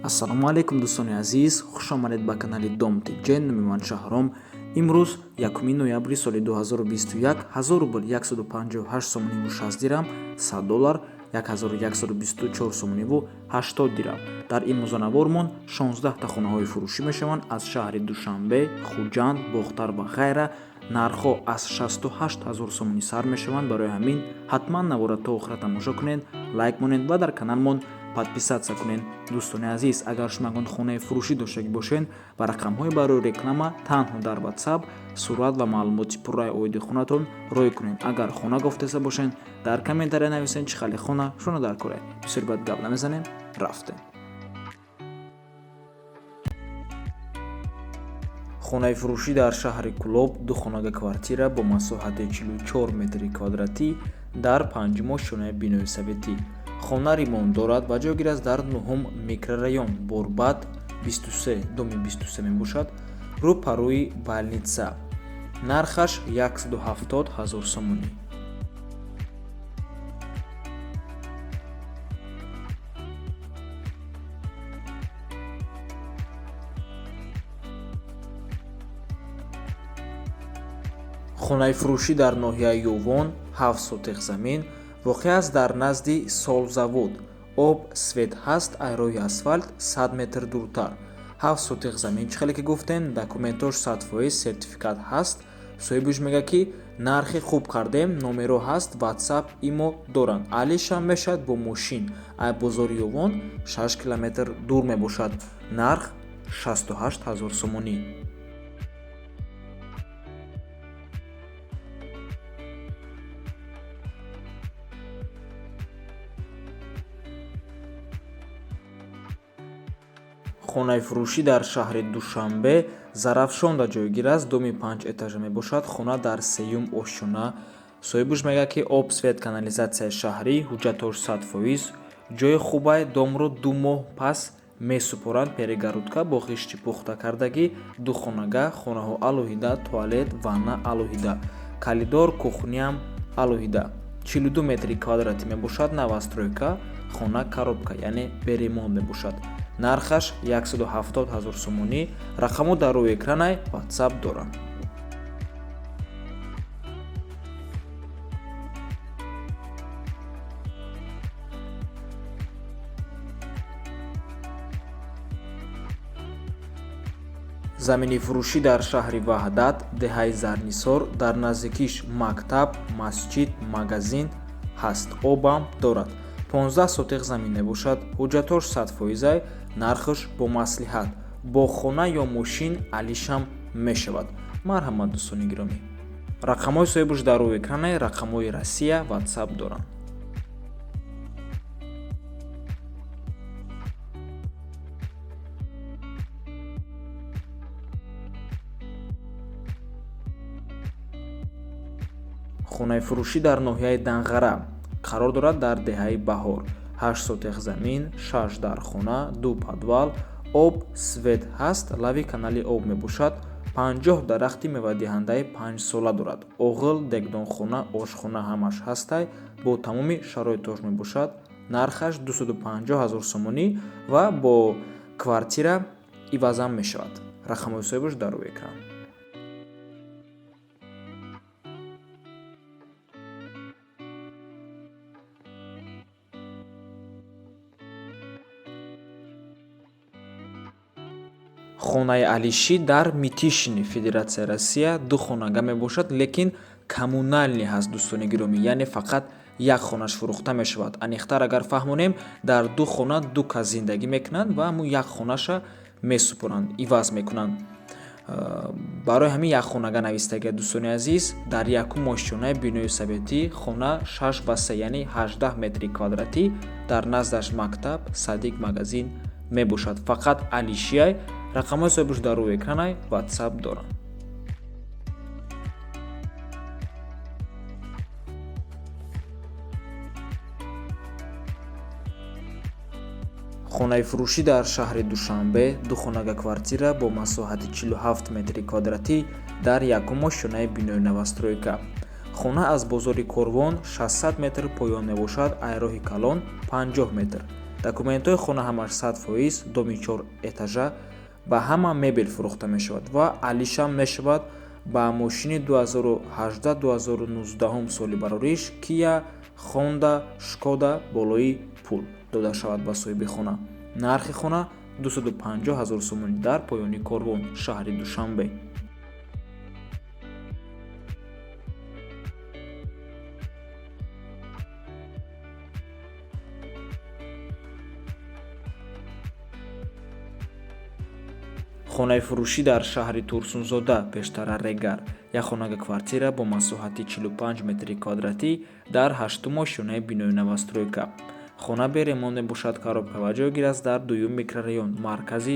Ассалому алайкум, дӯстони азиз, хуш омадед ба канали Дом ТЖ. Номи ман Шаҳром. Имрӯз 1 ноябри соли 2021, 1000 рубл 158 сомониву 60 дирам, 100 доллар 1124 сомониву 80 дирам. Дар имрӯзанавормон 16та хонаҳои фурӯшӣ мешаванд аз шаҳри Душанбе, Хуҷанд, Бохтар ва ғайра. Нархҳо аз 68 ҳазор сомонӣ сар мешаванд. Барои ҳамин ҳатман навора то охира тамошо кунед, лайк монед ва дар каналмон подписаться кунед. Дӯстони азиз, агар шумо ягон хонаи фурӯшӣ доштагӣ бошед, ба рақамҳои барои реклама танҳо дар WhatsApp сурат ва маълумоти пурраи оиди хонатон рой кунед. Агар хона гофтеса бошед, дар комментария нависед, чӣ хеле хона шуно дар кора. Бисёр бад гап намезанем, рафтем. Хонаи фурӯшӣ дар шаҳри Кӯлоб, духонага квартира бо масоҳати 44 метри квадратӣ дар панҷум ошёнаи бинои советӣ. Хона ремонт дорад ва ҷойгир аст дар нуҳум микрорайон, Борбад 23, доми 23 мебошад, рӯ па рӯи больница. Нархаш 170 ҳазор сомонӣ. Хонаи фурӯшӣ дар ноҳияи Ёвон, 7 сотих замин, воқеъ аст дар назди солзавод. Об, свет ҳаст, ай роҳи асфалт 100 метр дуртар. 7 сотих замин, чӣ хеле ки гуфтем, документош 100%, сертификат ҳаст. Соҳибаш мегӯяд, ки нархи хуб кардем, номеро ҳаст, WhatsApp, имо доранд. Алишам мешавад бо мошин. Ай бозори Ёвон 6 километр дур мебошад. Нарх 68 ҳазор сомонӣ. Хонаи фурӯшӣ дар шаҳри Душанбе, Зарафшонда ҷойгир аст, доми панҷ этажа мебошад, хона дар сеюм ошёна. Соҳибаш мегӯяд, ки об, свет, канализатсияи шаҳрӣ, ҳуҷҷатҳош 100%, ҷои хубай. Домро 2 моҳ пас месупоранд, перегородка бо ғишти пухта кардагӣ, духонага, хонаҳо алоҳида, туалет, ванна алоҳида, коридор, кухняам алоҳида. 42 метри квадратӣ мебошад, новостройка, хона коробка, яъне бе ремонт мебошад. Нархаш 170 ҳазор сомонӣ. Рақамҳо дар рӯи экранай, WhatsApp доранд. Замини фурӯшӣ дар шаҳри Ваҳдат, деҳаи Зарнисор, дар наздикиш мактаб, масҷид, магазин ҳаст, обам дорад. 15 сотих замин мебошад, ҳуҷҷатҳош 100%, нархаш бо маслиҳат, бо хона ё мошин алишам мешавад. Марҳамат, дӯстони гиромӣ. Рақамҳои соҳибаш дар рӯи экране, рақамҳои Россия, WhatsApp доранд. Хонаи фурӯшӣ дар ноҳияи Данғара қарор дорад, дар деҳаи Баҳор, 8 сотих замин, 6 дар хона, 2 подвал, об, свет ҳаст, лави канали об мебошад, 50 дарахти мевадиҳандаи 5-сола дорад, оғил, дегдонхона, ошхона ҳамаш ҳастай, бо тамоми шароитош мебошад. Нархаш 250 ҳазор сомонӣ ва бо квартира ивазам мешавад. Рақамҳои соҳибаш дар рӯи экран. Хонаи алишӣ дар Мытищини, Федератсияи Россия, ду хонага мебошад, лекин коммунальный ҳаст, дӯстони гиромӣ, яъне фақат як хонаш фурӯхта мешавад. Аниқтар агар фаҳмонем, дар ду хона ду кас зиндагӣ мекунанд ва ҳамун як хонаша месупоранд, иваз мекунанд. Барои ҳамин як хонага навистагия, дӯстони азиз. Дар якум ошёнаи бинои советӣ, хона 6 ба 3, яъне 18 метри квадратӣ, дар наздаш мактаб, садик, магазин мебошад. Фақат алишияй. Рақамҳои соҳибаш дар рӯи экранай, WhatsApp доранд. Хонаи фурӯшӣ дар шаҳри Душанбе, духонага квартира бо масоҳати 47 метри квадратӣ дар якум ошёнаи бинои новостройка. Хона аз бозори Корвон 600 метр поён мебошад, ай роҳи калон 50 метр. Документҳои хона ҳамаш 100%, доми 4 этажа, ба ҳама мебел фурӯхта мешавад ва алишам мешавад ба мошини 2018-2019 соли барориш Kia, Honda, Шкода болои пул дода шавад ба соҳиби хона. Нархи хона 250 000 сомонӣ дар поёни корвон, шаҳри Душанбе. Хонаи фурӯшӣ дар шаҳри Турсунзода, пештара Регар, як хонага квартира бо масоҳати 45 метри квадратӣ дар ҳаштум ошёнаи бинои новостройка. Хона бе ремонт мебошад, коробка ва ҷойгир аст дар дуюм микрорайон, маркази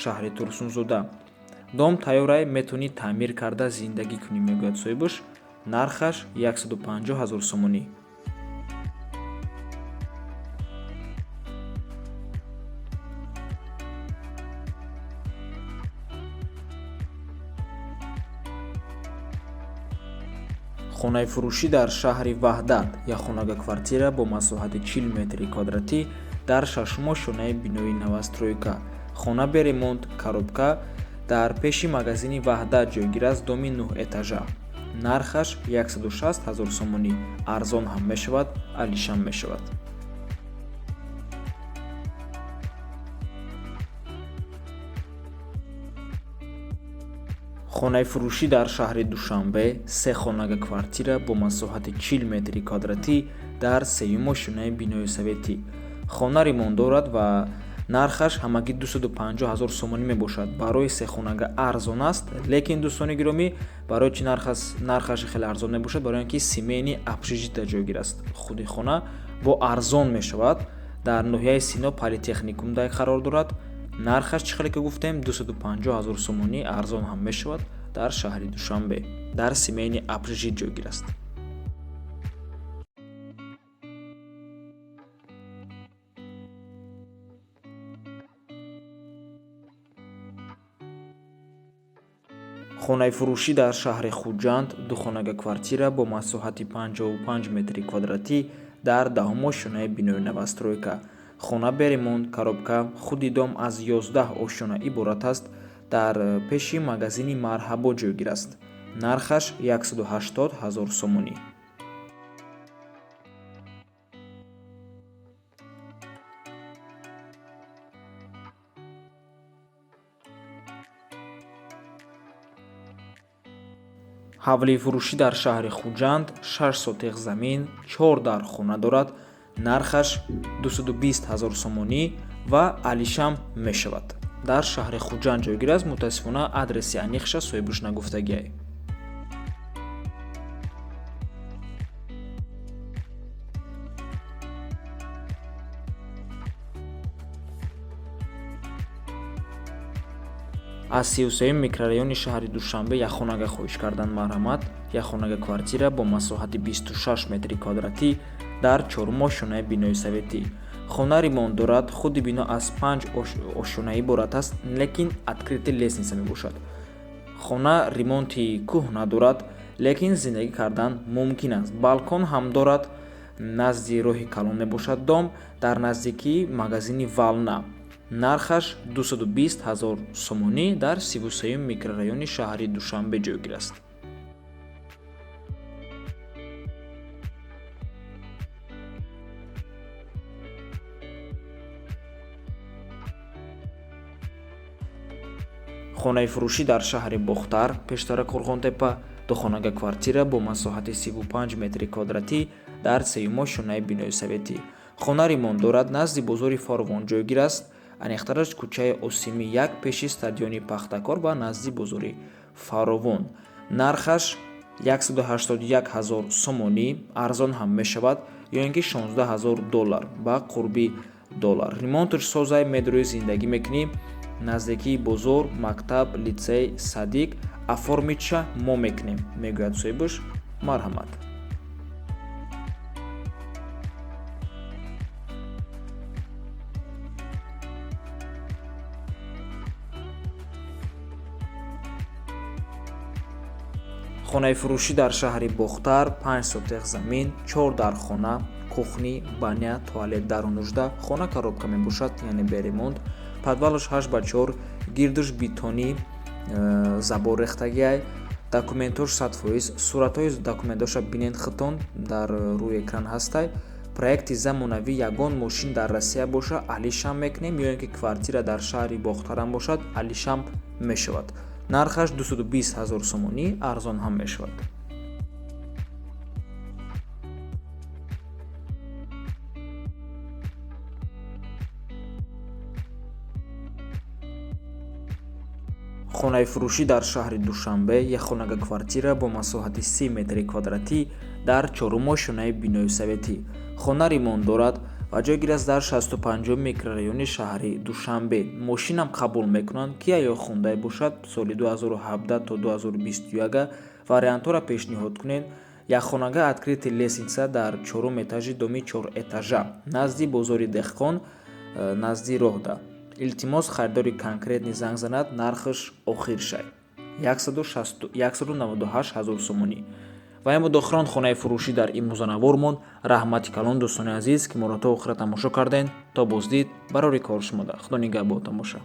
шаҳри Турсунзода. Дом тайёрай, метавонӣ таъмир карда зиндагӣ кунӣ, мегӯяд соҳибаш. Нархаш 150 000 сомонӣ. Хонаи фурӯшӣ дар шаҳри Ваҳдат, як хонага квартира бо масоҳати 40 метри квадратӣ дар шашум ошёнаи бинои новостройка. Хона бе ремонт, коробка, дар пеши магазини Ваҳдат ҷойгир аст, доми 9 этажа. Нархаш 160 000 сомонӣ, арзон ҳам мешавад, алишам мешавад. Хонаи фурӯшӣ дар шаҳри Душанбе, се хонага квартира бо масоҳати 40 метри квадратӣ дар сеюм ошёнаи бинои советӣ. Хона ремонт дорад ва нархаш ҳамагӣ 250 000 сомонӣ мебошад. Барои се хонага арзон аст, лекин дӯстони гиромӣ, барои чӣ нархаш хеле арзон мебошад? Барои он ки семейный общежитие ҷойгир аст. Худи хона бо арзон мешавад. Дар ноҳияи Сино политехникум дай қарор дорад. Нархаш чӣ хеле ки гуфтем 250 000 сомонӣ, арзон ҳам мешавад дар шаҳри Душанбе. Дар семейный общежитие ҷойгир аст. Хонаи фурӯшӣ дар шаҳри Хуҷанд, духонага квартира бо масоҳати 55 метри квадратӣ дар даҳум ошёнаи бинои новостройка. Хона бе ремонт, коробка, худи дом аз 11 ошёна иборат аст, дар пеши магазини Марҳабо ҷойгир аст. Нархаш 180 000 сомонӣ. Ҳавлии фурӯшӣ дар шаҳри Хуҷанд, 6 сотех замин, 4 дар хона дорад. Нархаш 220 000 сомонӣ ва алишам мешавад. Дар шаҳри Хуҷанд ҷойгир аст, мутаассифона адреси аниқша соҳибаш нагуфтагиай. Аз 33 микрорайони шаҳри Душанбе як хонага хоҳиш кардан марҳамат, як хонага квартира бо масоҳати 26 метри квадратӣ дар чорум ошёнаи бинои советӣ. Хона ремонт дорад, худи бино аз 5 ошёна иборат аст, лекин открытый лестница мебошад. Хона ремонти кӯҳ надорад, лекин зиндагӣ кардан мумкин аст. Балкон ҳам дорад, назди роҳи калон мебошад дом, дар наздикии магазини Вална. Нархаш 220 000 сомонӣ дар 33 микрорайони шаҳри Душанбе ҷойгир аст. Хонаи фурӯшӣ дар шаҳри Бохтар, пештара Қурғонтепа, духонага квартира бо масоҳати 35 метри квадратӣ дар сеюм ошёнаи бинои советӣ. Хона ремонт дорад, назди бозори Фаровон ҷойгир аст, аниқтараш кӯчаи Осимӣ 1 пеши стадиони Пахтакор ва назди бозори Фаровон. Нархаш 181 000 сомонӣ, арзон ҳам мешавад, ё ин ки 16 000 доллар ба қурби доллар. Ремонтш созай, медрӯи зиндагӣ мекунӣ, наздикии бозор, мактаб, литсей, садик, оформитша мо мекунем, мегӯяд соҳибаш. Марҳамат. Хонаи фурӯшӣ дар шаҳри Бохтар, 5 сотех замин, 4 дар хона, Кухня, баня, туалет дару нужда. Хона коробка мебошад, яъне бе ремонт. Подвалаш 8 ба 4, гирдуш бетонӣ, забор рехтагиай. Документош 100%. Суратҳои документоша бинед худтон, дар рӯи экран ҳастай. Проекти замонавӣ. Ягон мошин дар Россия боша, алишам мекунем, ё ин ки квартира дар шаҳри Бохтарам бошад, алишам мешавад. Нархаш 220 ҳазор сомонӣ, арзон ҳам мешавад. Хонаи фурӯшӣ дар шаҳри Душанбе, якхонага квартира бо масоҳати 30 метри квадратӣ дар чорум ошёнаи бинои советӣ. Хона ремонт дорад ва ҷойгир аст дар 65 микрорайони шаҳри Душанбе. Мошинам қабул мекунанд, Киа ё Хундай бошад, соли 2017 то 2021. Вариантҳоро пешниҳод кунед. Якхонага, открытый лестница, дар чорум этажи доми чорэтажа, назди бозори Деҳқон, назди роҳда. Илтимос, харидори конкретный занг занад. Нархаш охир шай 198 ҳазор сомонӣ. Ва ин буд охирон хонаи фурӯшӣ дар имрӯзанавор монд. Раҳмати калон, дӯстони азиз, ки моро то охира тамошо кардем. То боздид, барори кор шумода. Худо нигаҳбонтон боша.